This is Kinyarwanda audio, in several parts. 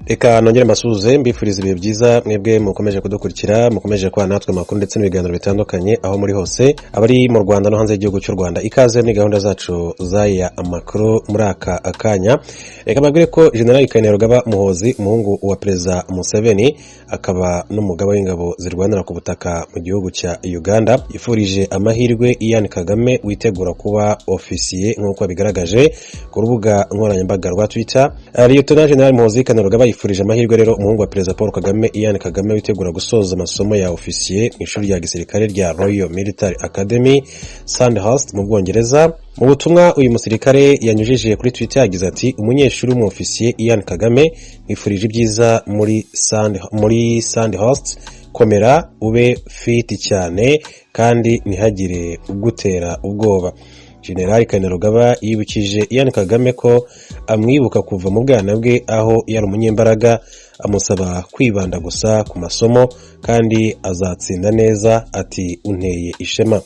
Reka nongere mbasuhuze, mbifuriza ibihe byiza, mwebwe mukomeje kudukurikira, mukomeje kubana natwe amakuru ndetse n'ibiganiro bitandukanye aho muri hose, abari mu Rwanda no hanze y'igihugu cy'u Rwanda. Ikaze muri gahunda zacu z'aya amakuru muri aka akanya. Reka mbabwire ko General Kainerugaba Muhozi, umuhungu wa Perezida Museveni akaba n'umugaba w'ingabo zirwanira ku butaka mu gihugu cya Uganda, yifurije amahirwe Ian Kagame witegura kuba ofisiye, nk'uko bigaragaje ku rubuga nkoranyambaga rwa Twitter. Liyetona General Muhozi Kainerugaba yifurije amahirwe rero umuhungu wa Perezida Paul Kagame, Ian Kagame, witegura gusoza amasomo ya ofisiye mu ishuri rya gisirikare rya Royal Military Academy Sandhurst mu Bwongereza. Mu butumwa uyu musirikare yanyujije kuri Twitter yagize ati: "Umunyeshuri w'umwofisiye Ian Kagame, mwifurije ibyiza muri Sandhurst. Komera, ube fit cyane kandi ntihagire ugutera ubwoba." General Kainerugaba yibukije Ian Kagame ko amwibuka kuva mu bwana bwe, aho yari umunyembaraga, amusaba kwibanda gusa ku masomo kandi azatsinda neza. Ati: "Unteye ishema."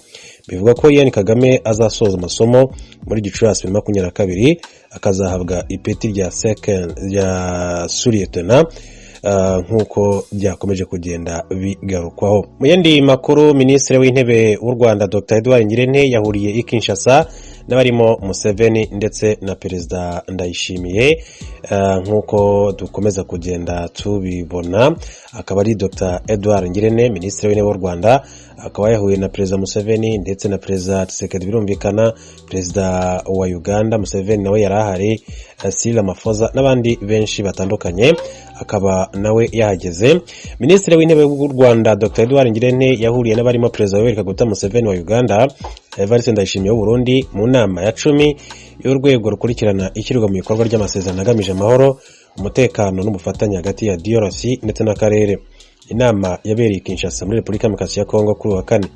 Bivuga ko Ian Kagame azasoza amasomo muri Gicurasi 2022, akazahabwa ipeti rya second rya sous-lieutenant, nk'uko byakomeje kugenda bigarukwaho. Mu yandi makuru, Minisitiri w'Intebe w'u Rwanda Dr Edouard Ngirente yahuriye i Kinshasa n'abarimo Museveni ndetse na Perezida Ndayishimiye, nk'uko dukomeza kugenda tubibona. Akaba ari Dr Edouard Ngirente, Minisitiri w'Intebe w'u Rwanda, akaba yahuye na Perezida Museveni ndetse na Perezida Tshisekedi. Birumvikana, Perezida wa Uganda Museveni nawe yari ahari, Cyril Ramaphosa n'abandi benshi batandukanye akaba nawe yahageze. Minisitiri w'Intebe w'u Rwanda Dr Edouard Ngirente yahuriye n'abarimo Perezida Yoweri Kaguta Museveni wa Uganda, Evariste Ndayishimiye w'Uburundi, mu nama ya 10 y'urwego rukurikirana ishyirwa mu bikorwa ry'amasezerano agamije amahoro, umutekano n'ubufatanye hagati ya DRC ndetse n'akarere. Inama yabereye i Kinshasa muri Repubulika Demokarasi ya Kongo kuri uwa kane.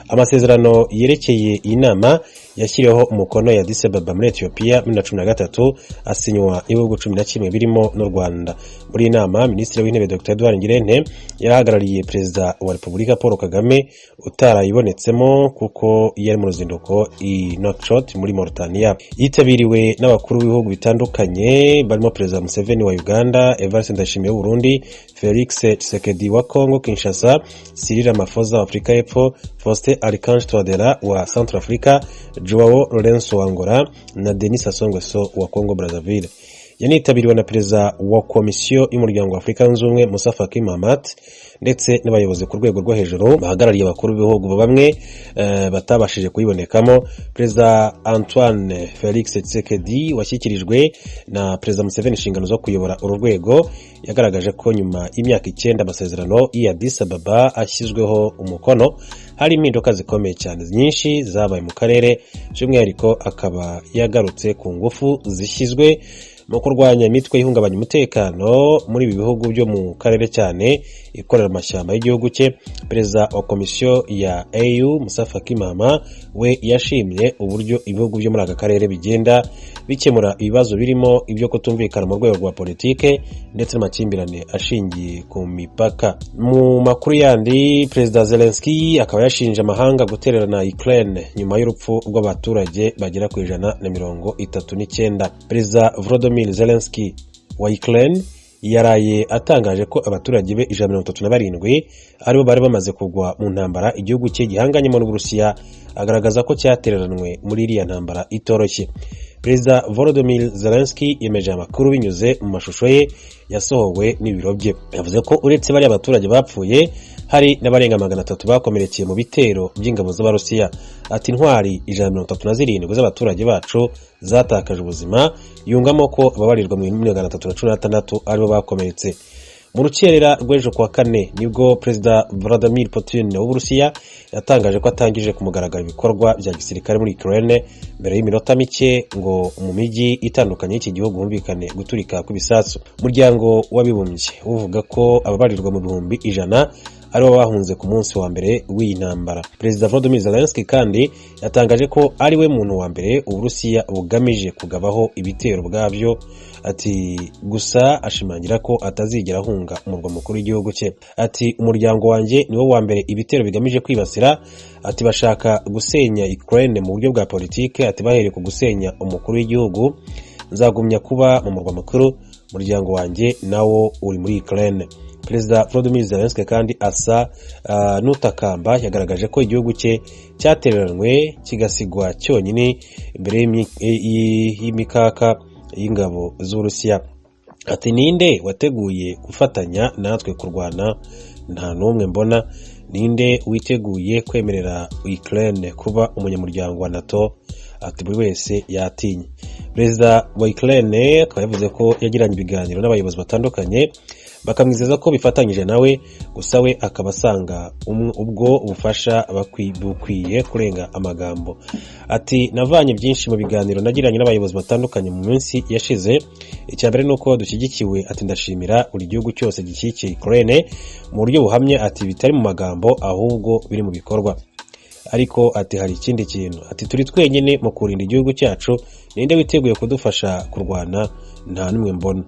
Amasezerano yerekeye iyi nama yashyiriweho umukono ya Addis Ababa muri Etiyopiya muri 2013, asinywa n'ibihugu 11 birimo n'u Rwanda. Muri iyi nama, Minisitiri w'Intebe Dr Edouard Ngirente yarahagarariye Perezida wa Repubulika Paul Kagame, utarayibonetsemo kuko yari mu ruzinduko i Nouakchott muri Mauritania. Yitabiriwe n'abakuru b'ibihugu bitandukanye barimo Perezida Museveni wa Uganda, Evariste Ndayishimiye w'Uburundi, Felix Tshisekedi wa Congo Kinshasa, Cyril Ramaphosa wa Afurika y'Epfo, Faustin Archange Touadera wa Centrafrica, Joao Lourenço wa Angola na Denis Sassou Nguesso wa Congo Brazzaville. Yanitabiriwe na Perezida wa Komisiyo y'Umuryango wa Afurika Yunze Ubumwe Musa Faki Mahamat ndetse n'abayobozi ku rwego rwo hejuru bahagarariye abakuru b'ibihugu bamwe batabashije kuyibonekamo. Perezida Antoine Felix Tshisekedi, washyikirijwe na Perezida Museveni inshingano zo kuyobora uru rwego, yagaragaje ko nyuma y'imyaka 9 amasezerano y'i Addis Ababa ashyizweho umukono, hari impinduka zikomeye cyane nyinshi zabaye mu karere. By'umwihariko akaba yagarutse ku ngufu zishyizwe mu kurwanya imitwe ihungabanya umutekano muri ibi bihugu byo mu karere, cyane ikorera amashyamba y'igihugu cye. Perezida wa Komisiyo ya AU Musa Faki Mahamat we yashimye uburyo ibihugu byo muri aka karere bigenda bikemura ibibazo birimo ibyo kutumvikana mu rwego rwa politike ndetse n'amakimbirane ashingiye ku mipaka. Mu makuru yandi, Perezida Zelensky akaba yashinje amahanga gutererana Ukraine nyuma y'urupfu rw'abaturage bagera ku 139. Perezida Volodymyr Zelensky wa Ukraine yaraye atangaje ko abaturage be 137 aribo bari bamaze kugwa mu ntambara igihugu cye gihanganyemo n'Uburusiya, agaragaza ko cyatereranwe muri iriya ntambara itoroshye. Perezida Volodymyr Zelensky yemeje amakuru binyuze mu mashusho ye yasohowe n'ibiro bye. Yavuze ko uretse bariya baturage bapfuye, hari n'abarenga 300 bakomerekeye mu bitero by'ingabo z'Abarusiya. Ati: "Intwari 137 z'abaturage bacu zatakaje ubuzima." Yungamo ko ababarirwa mu 316 aribo bakomeretse. Mu rukerera rw'ejo kuwa kane nibwo Perezida Vladimir Putin w'Uburusiya yatangaje ko atangije ku mugaragaro ibikorwa bya gisirikare muri Ukraine, mbere y'iminota mike ngo mu mijyi itandukanye y'iki gihugu humvikane guturika kw'ibisasu. Umuryango w'Abibumbye uvuga ko ababarirwa mu 100,000 aribo bahunze ku munsi wa mbere w'iyi ntambara. Perezida Volodymyr Zelensky kandi yatangaje ko ari we muntu wa mbere Uburusiya bugamije kugabaho ibitero bwabyo, ati gusa ashimangira ko atazigera ahunga umurwa mukuru w'igihugu cye. Ati: "Umuryango wanjye niwo wa mbere ibitero bigamije kwibasira." Ati: "Bashaka gusenya Ukraine mu buryo bwa politike." Ati: "Bahereye ku gusenya umukuru w'igihugu. Nzagumya kuba mu murwa mukuru Umuryango wanjye nawo uri muri Ukraine. Perezida Volodymyr Zelensky kandi asa n'utakamba, yagaragaje ko igihugu cye cyatereranwe kigasigwa cyonyine imbere y'imikaka y'ingabo z'Uburusiya. Ati: "Ninde wateguye gufatanya natwe kurwana? Nta n'umwe mbona. Ninde witeguye kwemerera Ukraine kuba umunyamuryango wa NATO?" Ati: "Buri wese yatinye." Perezida wa Ukraine akaba yavuze ko yagiranye ibiganiro n'abayobozi batandukanye, bakamwizeza ko bifatanyije nawe, gusa we akaba asanga ubwo bufasha bukwiye kurenga amagambo. Ati: "Navanye byinshi mu biganiro nagiranye n'abayobozi batandukanye mu minsi yashize. Icya mbere ni uko dushyigikiwe." Ati: "Ndashimira buri gihugu cyose gishyigikiye Ukraine mu buryo buhamye." Ati: "Bitari mu magambo ahubwo biri mu bikorwa." Ariko ati: "Hari ikindi kintu." Ati: "Turi twenyine mu kurinda igihugu cyacu. Ninde witeguye kudufasha kurwana? Nta n'umwe mbona.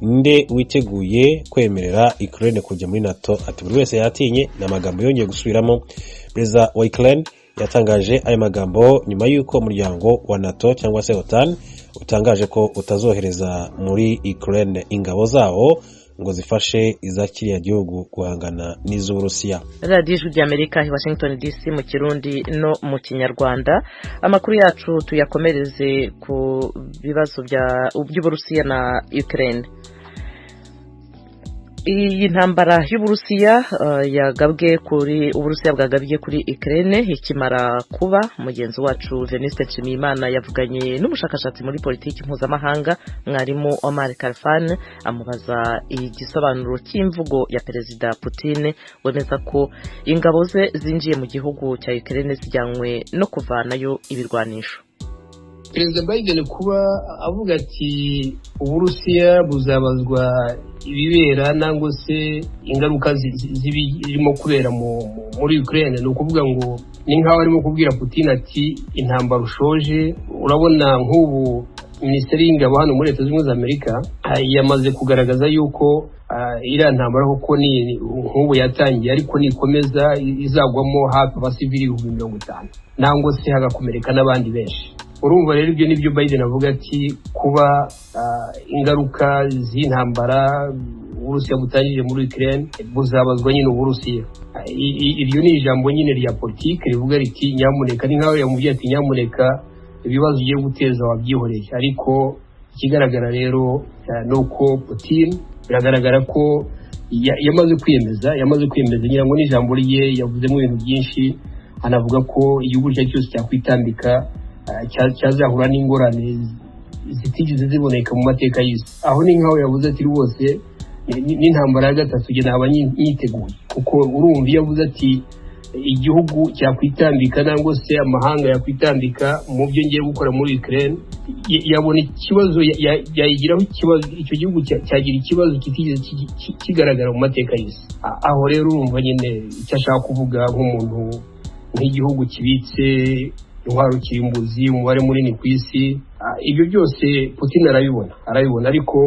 Ninde witeguye kwemerera Ukraine kujya muri NATO?" Ati: "Buri wese yatinye." Ni amagambo yongeye gusubiramo. Perezida wa Ukraine yatangaje aya magambo nyuma y'uko umuryango wa NATO cyangwa se OTAN utangaje ko utazohereza muri Ukraine ingabo zawo ngo zifashe iza kiriya gihugu guhangana n'iz'Uburusiya. Radiyo Ijwi ry'Amerika i Washington DC, mu Kirundi no mu Kinyarwanda. Amakuru yacu tuyakomereze ku bibazo by'Uburusiya na Ukraine. Iyi ntambara y'Uburusiya yagabwe kuri Uburusiya bwagabye kuri Ukraine ikimara kuba, mugenzi wacu Venuste Nshimiyimana yavuganye n'umushakashatsi muri politiki mpuzamahanga, mwarimu Omar Khalfan, amubaza igisobanuro cy'imvugo ya Perezida Putin wemeza ko ingabo ze zinjiye mu gihugu cya Ukraine zijyanywe no kuvanayo ibirwanisho. Perezida Biden kuba avuga ati Uburusiya buzabazwa ibibera nangwa se ingaruka z'ibirimo kubera muri Ukraine, ni ukuvuga ngo ni nk'aho arimo kubwira Putin ati intambara ushoje. Urabona nk'ubu Minisiteri y'Ingabo hano muri Leta Zunze Ubumwe za Amerika yamaze kugaragaza yuko iriya ntambara koko ni nk'ubu yatangiye, ariko nikomeza izagwamo hafi abasivili 50,000 nangwa se hagakomereka n'abandi benshi. Urumva rero ibyo nibyo Biden avuga ati kuba ingaruka z'intambara Uburusiya butangije muri Ukraine buzabazwa nyine Uburusiya. Iryo ni ijambo nyine rya politiki rivuga riti nyamuneka, ni nkaho yamubwiye ati nyamuneka ibibazo ugiye guteza wabyihoreye. Ariko ikigaragara rero ni uko Putin biragaragara ko yamaze kwiyemeza, yamaze kwiyemeza. Ngira ngo n'ijambo rye yavuzemo ibintu byinshi, anavuga ko igihugu icyo ari cyo cyose cyakwitambika cyazahura n'ingorane zitigeze ziboneka mu mateka y'isi. Aho ni nkaho yavuze ati rwose n'intambara ya gatatu njye naba nyiteguye, kuko urumva iyo avuze ati igihugu cyakwitambika nangwa se amahanga yakwitambika mu byo ngiye gukora muri Ukraine, yabona ikibazo, yayigiraho ikibazo, icyo gihugu cyagira ikibazo kitigeze kigaragara mu mateka y'isi. Aho rero urumva nyine icyo ashaka kuvuga nk'umuntu, nk'igihugu kibitse intwaro kirimbuzi umubare munini ku isi, ibyo byose Putin arabibona, arabibona. Ariko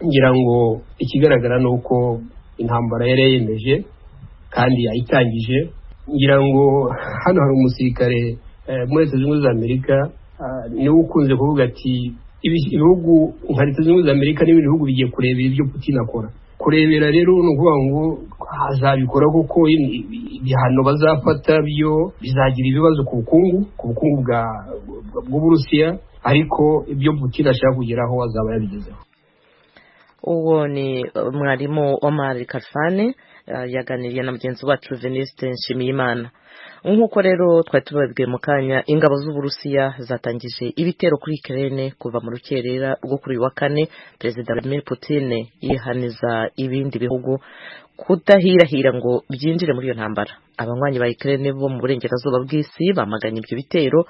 ngira ngo ikigaragara ni uko intambara yari yayemeje kandi yayitangije. Ngira ngo hano hari umusirikare muri Leta Zunze Ubumwe za Amerika, niwe ukunze kuvuga ati ibihugu nka Leta Zunze Ubumwe za Amerika n'ibindi bihugu bigiye kurebera ibyo Putin akora. Kurebera rero ni ukuvuga ngo azabikora kuko ibihano bazafata byo bizagira ibibazo ku bukungu bw'Uburusiya, ariko ibyo Putin ashaka kugeraho azaba yabigezeho. Uwo ni mwarimu Omar Khalfan, yaganiriye na mugenzi wacu Venuste Nshimiyimana. Nk'uko rero twari tubabwiye mu kanya, ingabo z'Uburusiya zatangije ibitero kuri Ukraine kuva mu rukerera rwo kuri uyu wa kane. Perezida Vladimir Putin yihaniza ibindi bihugu kudahirahira ngo byinjire muri iyo ntambara. Abanywanyi ba Ukraine bo mu burengerazuba bw'isi bamaganye ibyo bitero,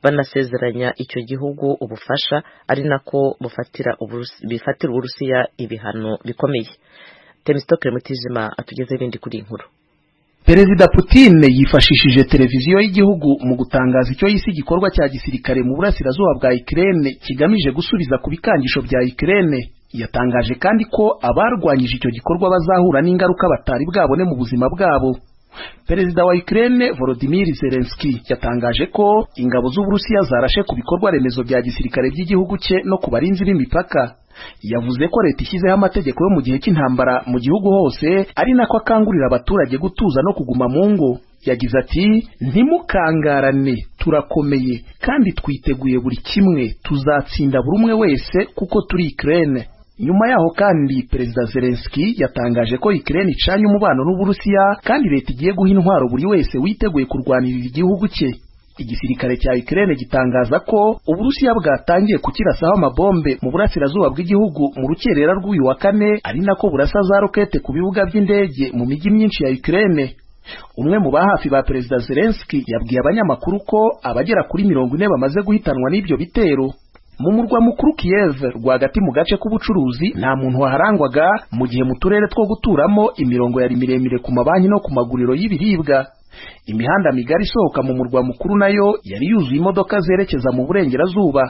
banasezeranya icyo gihugu ubufasha, ari nako bifatira Uburusiya ibihano bikomeye. Temistokle Mutijima atugezeho ibindi kuri iyi nkuru. Perezida Putin yifashishije televiziyo y'igihugu mu gutangaza icyo yise igikorwa cya gisirikare mu burasirazuba bwa Ukraine kigamije gusubiza ku bikangisho bya Ukraine. Yatangaje kandi ko abarwanyije icyo gikorwa bazahura n'ingaruka batari bwabone mu buzima bwabo. Perezida wa Ukraine Volodymyr Zelensky yatangaje ko ingabo z'Uburusiya zarashe ku bikorwa remezo bya gisirikare by'igihugu cye no ku barinzi b'imipaka. Yavuze ko leta ishyizeho amategeko yo mu gihe cy'intambara mu gihugu hose, ari nako akangurira abaturage gutuza no kuguma mu ngo. Yagize ati: "Ntimukangarane, turakomeye kandi twiteguye buri kimwe, tuzatsinda buri umwe wese kuko turi Ukraine." Nyuma yaho kandi Perezida Zelensky yatangaje ko Ukraine icanye umubano n'Uburusiya, kandi leta igiye guha intwaro buri wese witeguye kurwanirira igihugu cye. Igisirikare cya Ukraine gitangaza ko Uburusiya bwatangiye kukirasaho amabombe mu burasirazuba bw'igihugu mu rukerera rw'uyu wa kane, ari nako burasa za rokete ku bibuga by'indege mu mijyi myinshi ya Ukraine. Umwe mu ba hafi ba Perezida Zelensky yabwiye abanyamakuru ko abagera kuri 40 bamaze guhitanwa n'ibyo bitero. Mu murwa mukuru Kiev rwagati mu gace k'ubucuruzi nta muntu waharangwaga, mu gihe mu turere two guturamo imirongo yari miremire ku mabanki no ku maguriro y'ibiribwa. Imihanda migari isohoka mu murwa mukuru nayo yari yuzuye imodoka zerekeza mu burengerazuba.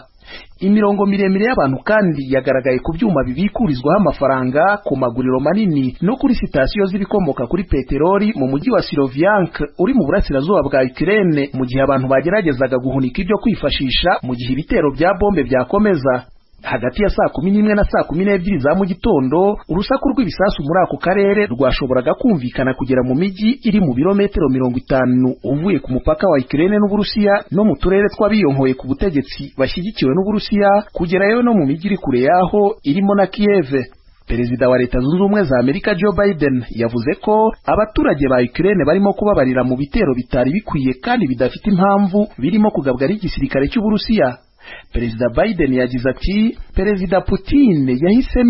Imirongo miremire y'abantu kandi yagaragaye ku byuma bibikurizwaho amafaranga, ku maguriro manini no kuri sitasiyo z'ibikomoka kuri peteroli mu mujyi wa Sloviansk uri mu burasirazuba bwa Ukraine, mu gihe abantu bageragezaga guhunika ibyo kwifashisha mu gihe ibitero bya bombe byakomeza. Hagati ya 11:00 na 12:00 za mu gitondo, urusaku rw'ibisasu muri ako karere rwashoboraga kumvikana kugera mu mijyi iri mu birometero 50 uvuye ku mupaka wa Ukraine n'Uburusiya, no mu turere tw'abiyonkoye ku butegetsi bashyigikiwe n'Uburusiya, kugerayo no mu mijyi iri kure yaho irimo na Kiev. Perezida wa Leta Zunze Ubumwe za Amerika Joe Biden yavuze ko abaturage ba Ukraine barimo kubabarira mu bitero bitari bikwiye kandi bidafite impamvu birimo kugabwa n'igisirikare cy'Uburusiya. Perezida Biden yagize ati: "Perezida Putin yahisemo